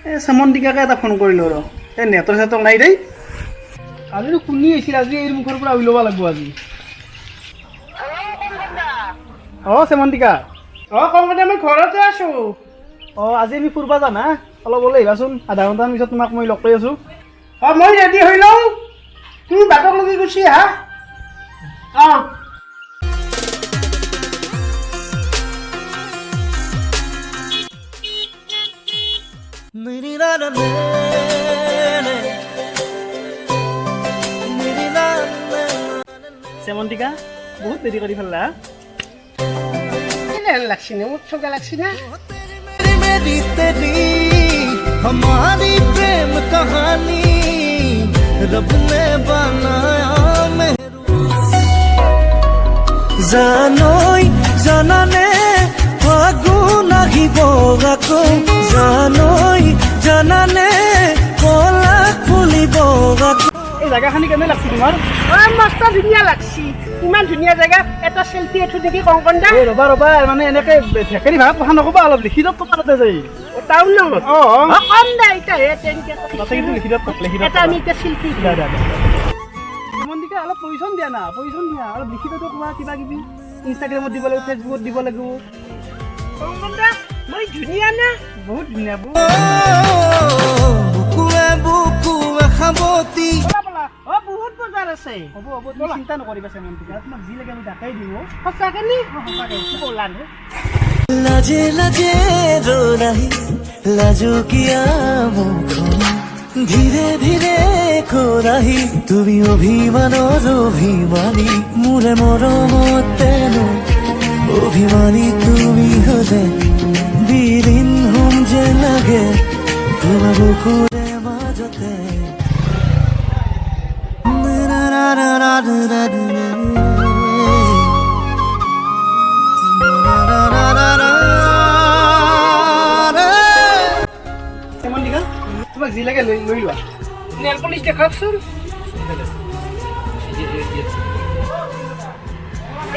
এই চেমন্তিকাকে এটা ফোন কৰিলোঁ আৰু এই নেটৰ চেটৰ নাই দেই। আজিতো কোনি আহিছিল, আজি এই মুখৰ পৰা ওলাব লাগিব আজি। অঁ চেমন্তিকা। অঁ কংকনা, মই ঘৰতে আছোঁ। অঁ, আজি আমি ফুৰবা যাম হা, অলপ ওলাই আহিবাচোন। আধা ঘণ্টামান পিছত তোমাক মই লগ কৰি আছোঁ। অঁ, মই ৰেডি হৈ লওঁ, তুমি বাটক লগি গুচি আহা। অঁ। চেমন্তিকা, বহুত দেৰি কৰি পেলালা। কেনেহেন লাগছি নে মোক? চগা লাগছি না? मेरी तेरी हमारी प्रेम कहानी रब ने बनाया मेहरू জানৈ জানানে ফাগুন আহিব আকৌ, জানৈ জানানে পলাশ ফুলিব আকৌ। এই জেগাখিনি কেনে লাগছে তোমাৰ? অঁ, মস্ত ধুনীয়া লাগছি। ইমান ধুনীয়া জেগা, এটা চেলফি উঠো নেকি কংকন দা? এই ৰ'বা ৰ'বা, মানে এনেকে ঢেকেৰি ভাষাত কথা নক'বা, অলপ লিখিতত ক'বা তাতে যাই। টাউনত? অঁ। অঁ, কম দে এতিয়া হে তেনেকে। তাতে কিন্তু লিখিতত লিখিতত এটা আমি এতিয়া চেলফি। দে দে দে। চেমন্তিকা, অলপ পজিশ্যন দিয়া না, পজিশ্যন দিয়া, অলপ লিখিততো কোৱা কিবা কিবি। ইনষ্টাগ্ৰামত দিব লাগিব, ফেচবুকত দিব লাগিব। কংকন দা, মই ধুনীয়া না? বহুত ধুনীয়া, বহুত। বুকুৱে বুকুৱে সাৱটি। ব'লা ব'লা, অঁ বহুত বজাৰ আছে। হ'ব হ'ব, তুমি চিন্তা নকৰিবা চেমন্তিকা, তোমাক যি লাগে আমি তাকেই দিওঁ। সঁচাকে নি? সঁচাকে। ব'লা নো। লাজে লাজে ৰলাহি লাজুকীয়া মুখনি, ধীৰে ধীৰে খোৰাহি, তুমি অভিমানৰ অভিমানী, মোৰে মৰমতেনো অভিমানী তুমি হলে বিলীন হোম যে লাগে তোমাৰ বুকুৰে মাজতে। চেমন্তিকা, তোমাক যি লাগে লৈ লৈ লোৱা। নেল পলিচ দেখাওকচোন।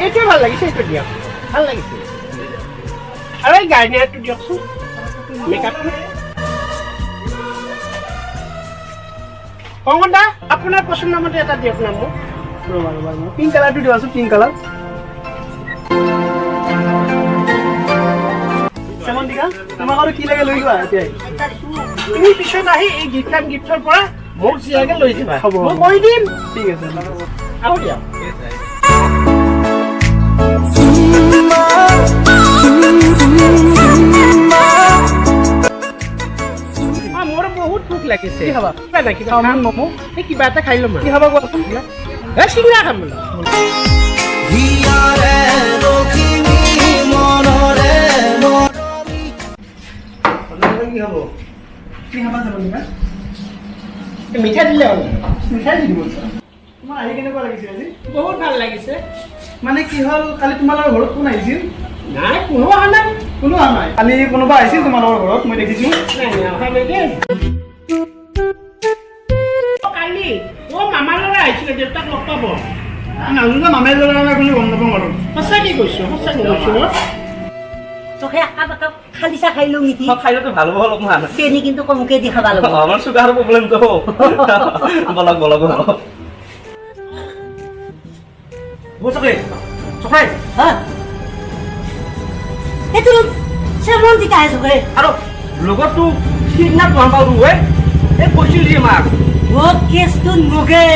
এইটোৱে ভাল লাগিছে, এইটো দিয়ক, ভাল লাগিছে। আৰু এই গাৰ্নিয়াৰটো দিয়কচোন, মেকআপটো। কংকন দা, আপোনাৰ পচন্দ মতে এটা দিয়ক না মোক। ৰ'বা ৰ'বা ৰ'বা, পিংক কালাৰটো দিবাচোন, পিংক কালাৰ। চেমন্তিকা, তোমাক আৰু কি লাগে লৈ লোৱা এতিয়াই। তুমি পিছত আহি এই গিফ্ট গিফ্টৰ পৰা মোক যি লাগে লৈ যাবা। হ'ব। মই কৈ দিম। ঠিক আছে, ঠিক আছে। আহো দিয়ক। অঁ, মোৰ বহুত ভোক লাগিছে। কি খাবা? কিবা না কিবা চাওমিন, খাম। ম'ম'? এই কিবা এটা খাই ল'ম আৰু। কি খাবা কোৱাচোন? এই চিঙৰা খাম বোলো। হিয়াৰে লখিমী, মনৰে মৰমী। কি খাব, কি খাবা চেমন্তিকা? এই মিঠাই দিলে হ'ল। মিঠাই দি দিব। তোমাৰ আহি কেনেকুৱা লাগিছে আজি? বহুত ভাল লাগিছে। মানে কি হ'ল, কালি তোমালোকৰ ঘৰত কোন আহিছিল? নাই, কোনো অহা নাই। কোনো অহা নাই? কালি কোনোবা আহিছিল তোমালোকৰ ঘৰত, মই দেখিছোঁ। নাই নাই, অহা নাই দেই। অ, কালি অ মামাৰ ল'ৰা আহিছিলে দেউতাক লগ পাব। নাজানো যে মামাই ল'ৰা নাই বুলি গম নাপাওঁ আৰু। সঁচাকে কৈছো, সঁচাকে কৈছো মই। তোকে একাপ একাপ খালি চাহ খাই লওঁ নেকি? খাইলেতো ভাল হ'ব অলপমান। চেনি কিন্তু কমকে দি খাবা লাগিব। আমাৰ চুগাৰ প্ৰব্লেমটো। বলক বলক বলক। চকে চকাই। হা, এইটো চেমন্তিকাহে চকে। আৰু লগৰটো সিদিনা গম পালো এই কৈছিল যে মাক। অ, কেছটো নগে।